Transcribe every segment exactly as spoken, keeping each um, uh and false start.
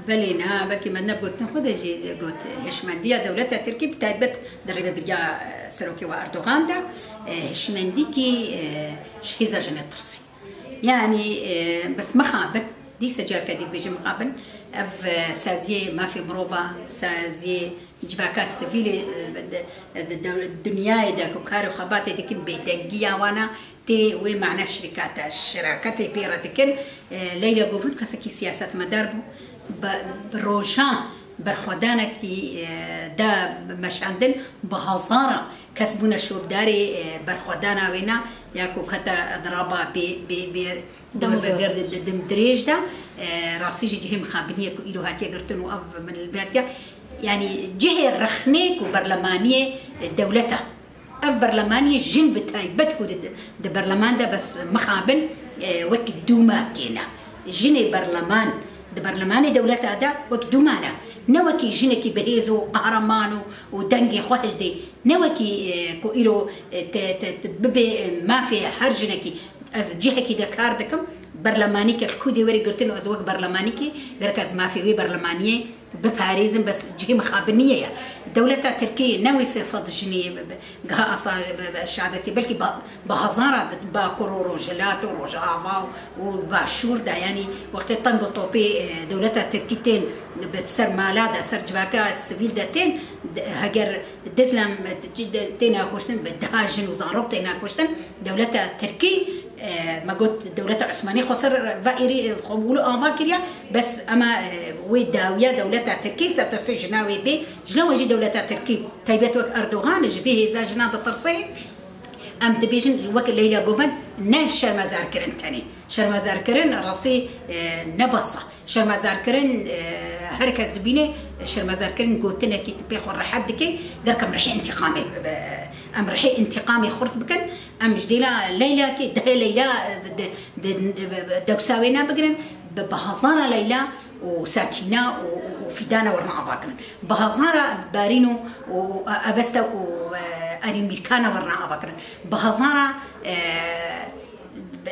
Belê, niha belkî me ne gotin xwe de jî got, hişmendiya dewleta Tirkî bi taybet di rêvebiriya, e, serokê we Erdogan de, e, hişmendîkî, e, ji hêza jinê tirsî. Yanî, e, bes mixabin, dîse careke dî dibêjim mixabin, ev, e, saziyê mafê mirova, saziyê civaka sivîlê, e, di, di, di dinyayê de ku kar û xebatê dikin, bêdengiya wana tê wê mane şirîkata, şiraketê pê re dikin. E, Leyla Govend kesekî siyasetmedar bû. Bi, bi rojan berxwedanekî, e, da meşandin, bi hezara kes bûne şopdarê, e, berxwedana wêna, ya ku kete di raba bê, bê, bê Dem û dor. Di, di, dim dirêj de, e, rastî jî cihê mixabiniyê ku îro hatiye girtin û ev min li ber diya, yanî cihê rexnê ku berlemaniyê dewleta. Ev berlemaniyê jin bi taybet ku di, di berleman de bes mixabin, e, wek dûma kêne. Jinê berleman di berlemanê dewleta de wek dûma ne. Ne wekî jinekî bi hêz û qehreman û, û dengê xwe hildê. Ne wekî, e, ku îro, e, te, te, te bibe, e, mafê her jinekî. Ez cihekî de kar dikim, berlemanîkek ku dê were girtin û ez wek berlemanîkê, gerek ez mafê wê berlemaniyê biparêzim, bes cihê mixabiniyê ye. Dewleta Tirkî ne wê sê sed jinî bi, bi, giha asa bi, bi şehadetê, belkî ba, bi hezara di Bakur û Rojhilat û Rojava û, û Başûr de, yanî wextê teng û topê, e, dewleta Tirkî tên bi ser mala de, ser civaka sivîl de tên, de, heger Dizlem têne kuştin, bi deha jin û zarok têne kuştin. Dewleta Tirkî, e, me got, dewleta Osmanî xwe ser ve êrî, e, xwe wilo ava kiriye. Bes ema, e, wê dawiya dewleta Tirkî ser destê jina wê bê. Jina wê jî dewleta Tirkî, taybet wek Erdogan, ji vê hêza jinan ditirsê. Em dibêjin wek Leyla Govend, ne şermezarkirin tenê. Şermezarkirin rastî, e, ne bes e. Şermezarkirin, e, her kes dibîne, şermezarkirin gotinekî tu pê xwe rehet dike, gerek em rihê întîqamê, e, em rihê întîqamê xurt bikin, em ji dêla Leylakê, dehê Leyla, e, di, di, di, dewsa wê nebigirin, bi, bi hezara Leyla û Sakîna û, û, û Fîdana werine ava kirin. Bi hezara Barîn û, û, û Avesta û, e, Arîn Mîrkana werine ava kirin. Bi hezara, e, Bi,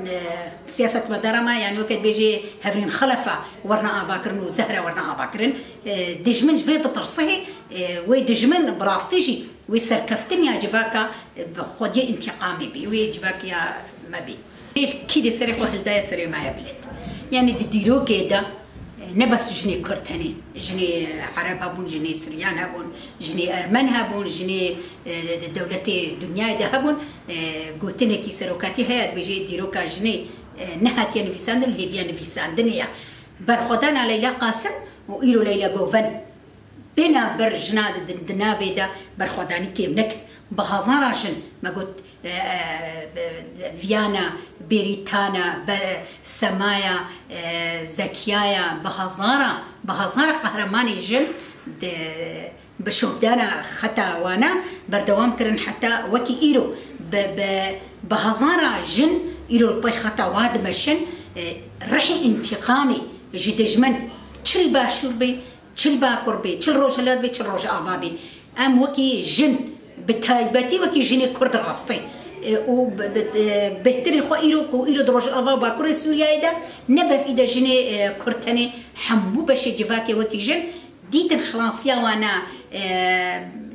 bi, siyasetmedara me, yanî weke dibêjê Hevrîn Xelefa werine avakirin û Zehra werine avakirin. E, dijmin ji vê ditirsê, e, wê dijmin bi rastî jî wê serkeftin ya civaka, e, bi xwediyê întîqamê bî, wê civak ya me bî. Kî dê serê xwe hildaye serê me ya bilêt. Yanî di dîrokê de, Ne bes jinê Kurd tenê, jinê Ereb hebûn, jinê Suryan hebûn, jinê Ermen hebûn, jinê, e, dewletê dinyayê de hebûn. E, gotinekî serokatî heye, dibêje dîroka jinê, e, nehatiye nivîsandin, hêviya nivîsandinê ye. Berxwedana Leyla Qasim û îro Leyla Govend bê navber jina di, di, di navê de berxwedanî kêm nekir. Bi hezara jin, me got, e, e, Viyana, Bêrîtana, be, Semaya, e, Zekiyaya, bi hezara, bi hezara qehremanê jin di, bi şopdana xeta wana berdewam kirin heta wekî îro. Bi, bi, bi hezara jin îro li pey xeta wa dimeşin, e, rihê întîqamê ji dijmin çi li Başûr bê, çi li Bakur bê, çi li Rojhilat bê, çi li Rojava bê. Em wekî jin, bi taybetî wekî jinê Kurd rastî, e, û bi, bi, e, bêhtirî xwe îro ku îro di Rojava û Bakurê Sûriyeyê de ne bes îde jinê, e, Kurd tenê, hemû beşê civakê wekî jin dîtin xilasiya wana, e,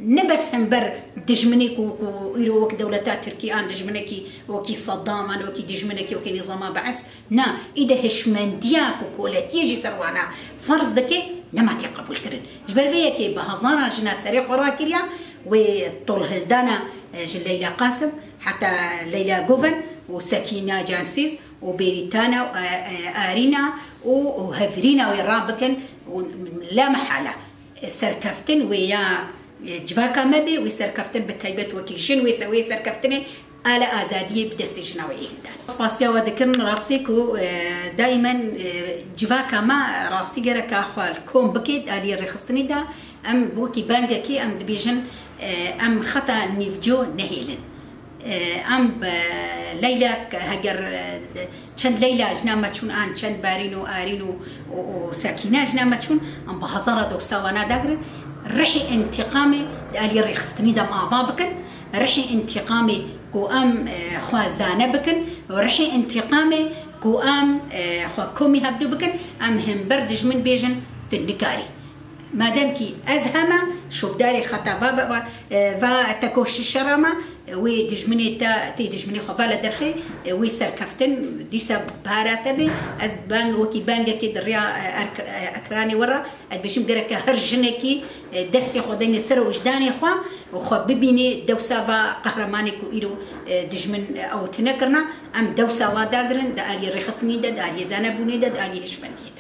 ne bes hember dijminê ku, ku îro wek dewleta Tirkî an dijminekî wekî Saddam an wekî dijminekî wekî nîzama Beis, Na, îde hişmendiya ku koletiyê jî ser wana ferz dike, nema tê qebûlkirin. Ji ber vê yekê bi hezaran jina serê xwe rakiriya, wê tolhildana, e, ji Leyla Qasim heta Leyla Guven û Sekîna Cansîz û Bêrîtana û, e, e, Arîna û, û Hevrîna wê rabikin û la mehala, e, serkeftin wê ya, e, civaka me bê, wê serkeftin bi taybet wekî jin wê se-, wê serkeftinê Ala azadiyê bi destê jina wê êhîl dan. Spasiya we dikin, rastî ku, e, daimen, e, civaka me rastî gereka xwe li kom bike, aliyê rêxistinî de em wekî bangekî em dibêjin, e, em xeta nîvco nehêlin. E, em bi Leyla, heger, e, çend Leyla jina me çûn an çend Barîn û Arîn û, û, û Sekîne jina me çûn, em bi hezara doksa wana dagirin. Rihê întîqamê di aliyê rêxistinî de em ava bikin. Rihê întîqamê ku em, e, xwe zane bikin, rihê întîqamê Ku em e, xwe komî hevdû bikin, em hember dijmin bêjin, tu nikarî. Madem kî ez heme şopdarê xeta va, va, va, e, va tekoşî şera me, e, wê dijminê te, tê dijminê xwe va li derxê, e, wê serkeftin, dîsa para te bê. Ez bang, wekî bangekê di riya, e, erk-, e, ekranê we re, ez dibêjim gereke her jinekî, e, destê xwe deyne ser wijdanê xwe û xwe bibînê dewsa va qehremanê ku îro, e, dijmin, e, ew tune kirina. Em dewsa wa dagirin, di aliyê rêxistinî de, di aliyê zanebûnê de, di aliyê hişmendiyê de.